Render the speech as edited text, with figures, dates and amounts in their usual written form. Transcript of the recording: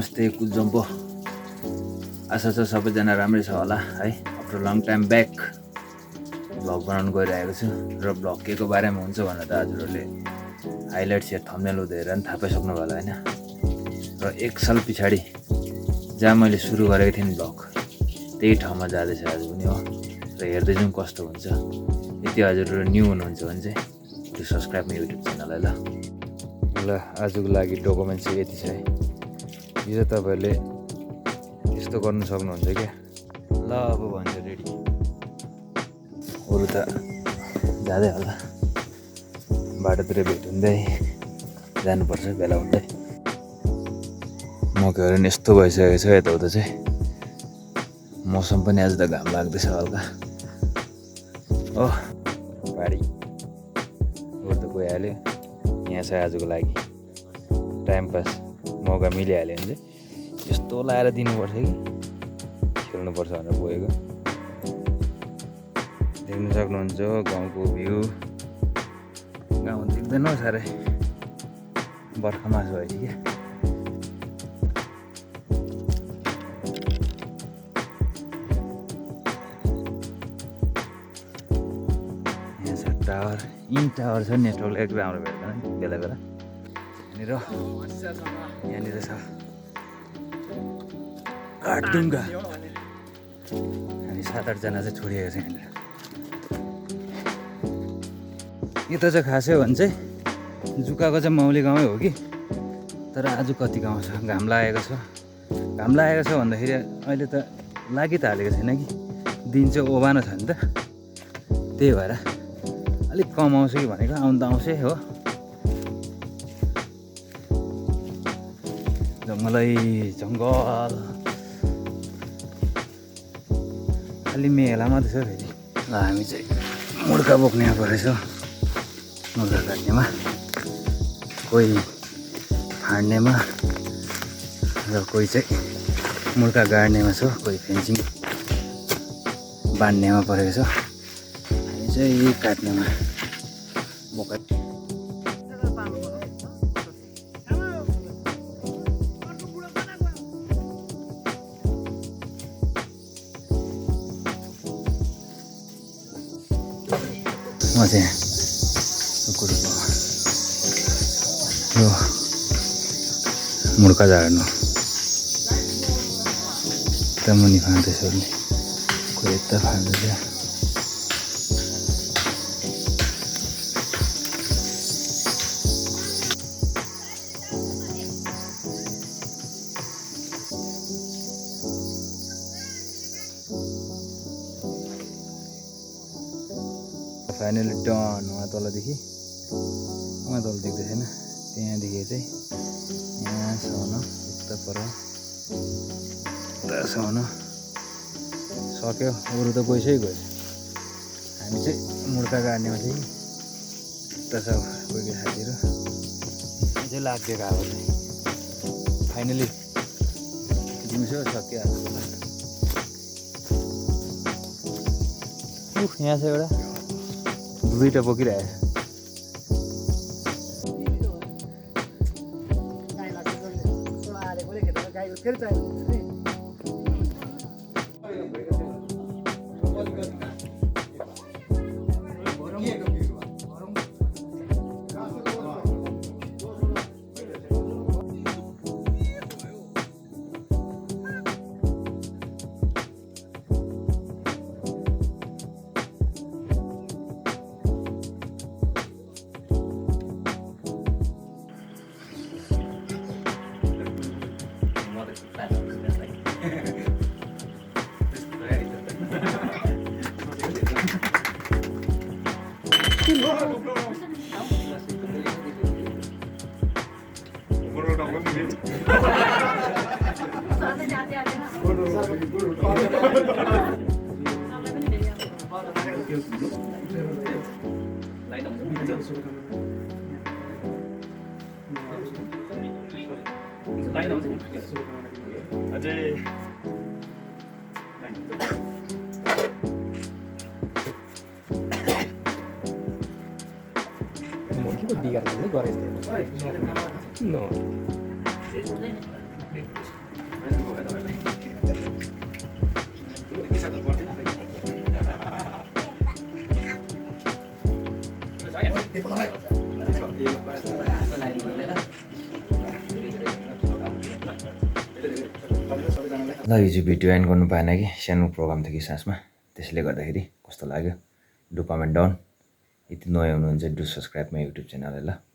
नमस्ते कुलजम्पो। आशा छ सबैजना राम्रै छ होला है। After long time back vlog बनाउनु गइरहेको छु र भ्लग के को बारेमा हुन्छ भनेर त हजुरहरूले हाइलाइट्स या थम्बनेल हेरेर नि थाहा पाइसक्नु होला होइन। र एक साल पछाडि जहाँ मैले सुरु गरेको थिएँ नि भ्लग त्यही ठाउँमा जाँदैछ आज पनि हो। र हेर्दै जाउँ कस्तो हुन्छ। यदि हजुरहरू न्यू हुनुहुन्छ भने चाहिँ त्यो सब्सक्राइब मेरो युट्युब च्यानललाई ल आजको लागि डकुमेन्ट चाहिँ यति छ है। यो चाहिँ तपाईँहरूले यस्तो गर्नु सक्नुहुन्छ क्या। ल अब भन्छ रेडी। अरू त जाँदै होला, बाटोतिर भेट हुँदै जानुपर्छ बेला हुँदै। मकैहरू पनि यस्तो भइसकेको छ यताउता चाहिँ। मौसम पनि आज त घाम लाग्दैछ हल्का। बाढी अरू त गइहाल्यो। यहाँ छ आजको लागि टाइम पास मौका मिलिहाल्यो भने चाहिँ यस्तो लाएर दिनुपर्छ कि खेल्नुपर्छ भनेर गएको। देख्न सक्नुहुन्छ गाउँको भ्यू। गाउँ देख्दैन साह्रै, बर्खा मास भयो क्या। यहाँ छ टावर, इन टावर छ। नेटवर्क एकदम राम्रो भेट्दैन बेला बेला। यहाँनिर छ काठडुङ्गा। हामी 7-8 जना चाहिँ छोडिएको छ यहाँनिर। यता चाहिँ खासै हो भने चाहिँ जुकाको चाहिँ माउली गाउँै हो कि। तर आज कति गाउँ छ, घाम लागेको छ। घाम लागेको छ भन्दाखेरि अहिले त लागि त हालेको छैन कि, दिन चाहिँ ओभानो छ नि त। त्यही भएर अलिक कम आउँछ कि भनेको। आउनु त आउँछै हो। जङ्गलै जङ्गल, खालि मेला मात्रै छ फेरि। ल हामी चाहिँ मुर्गा बोक्ने परेछौँ। मुर्गा काट्नेमा, कोही फाड्नेमा र कोही चाहिँ मुर्गा गाड्नेमा छ, कोही फेन्सिङ बाँध्नेमा परेको छ। हामी चाहिँ काट्नेमा बोका। म चाहिँ कुकुरको यो मुर्गा झार्नु यता मुनि फाँदैछ भने कोही यता फाँदैछ। Finally done. वहाँ तलदेखि, वहाँ तल देख्दै छैन, त्यहाँदेखि चाहिँ यहाँसम्म यता पर यतासम्म सक्यो। अरू त गइसै गयो। हामी चाहिँ मुर्गा गाड्नेमा चाहिँ यता छ कोही कोही साथीहरू। यहाँ चाहिँ लाग्दिएको अब चाहिँ फाइनली दिउँसो सकिहाल्छ। यहाँ छ एउटा, दुईवटा बोकिरहेको छ। Biar dulu goreng. No. ल यो चाहिँ भिडियो एन्ड गर्नु पाएन कि सानो प्रोग्राम थियो कि साँझमा त्यसले गर्दाखेरि कस्तो लाग्यो डु कमेन्ट डाउन यति नयाँ हुनुहुन्छ डु सब्सक्राइब माई युट्युब च्यानललाई ल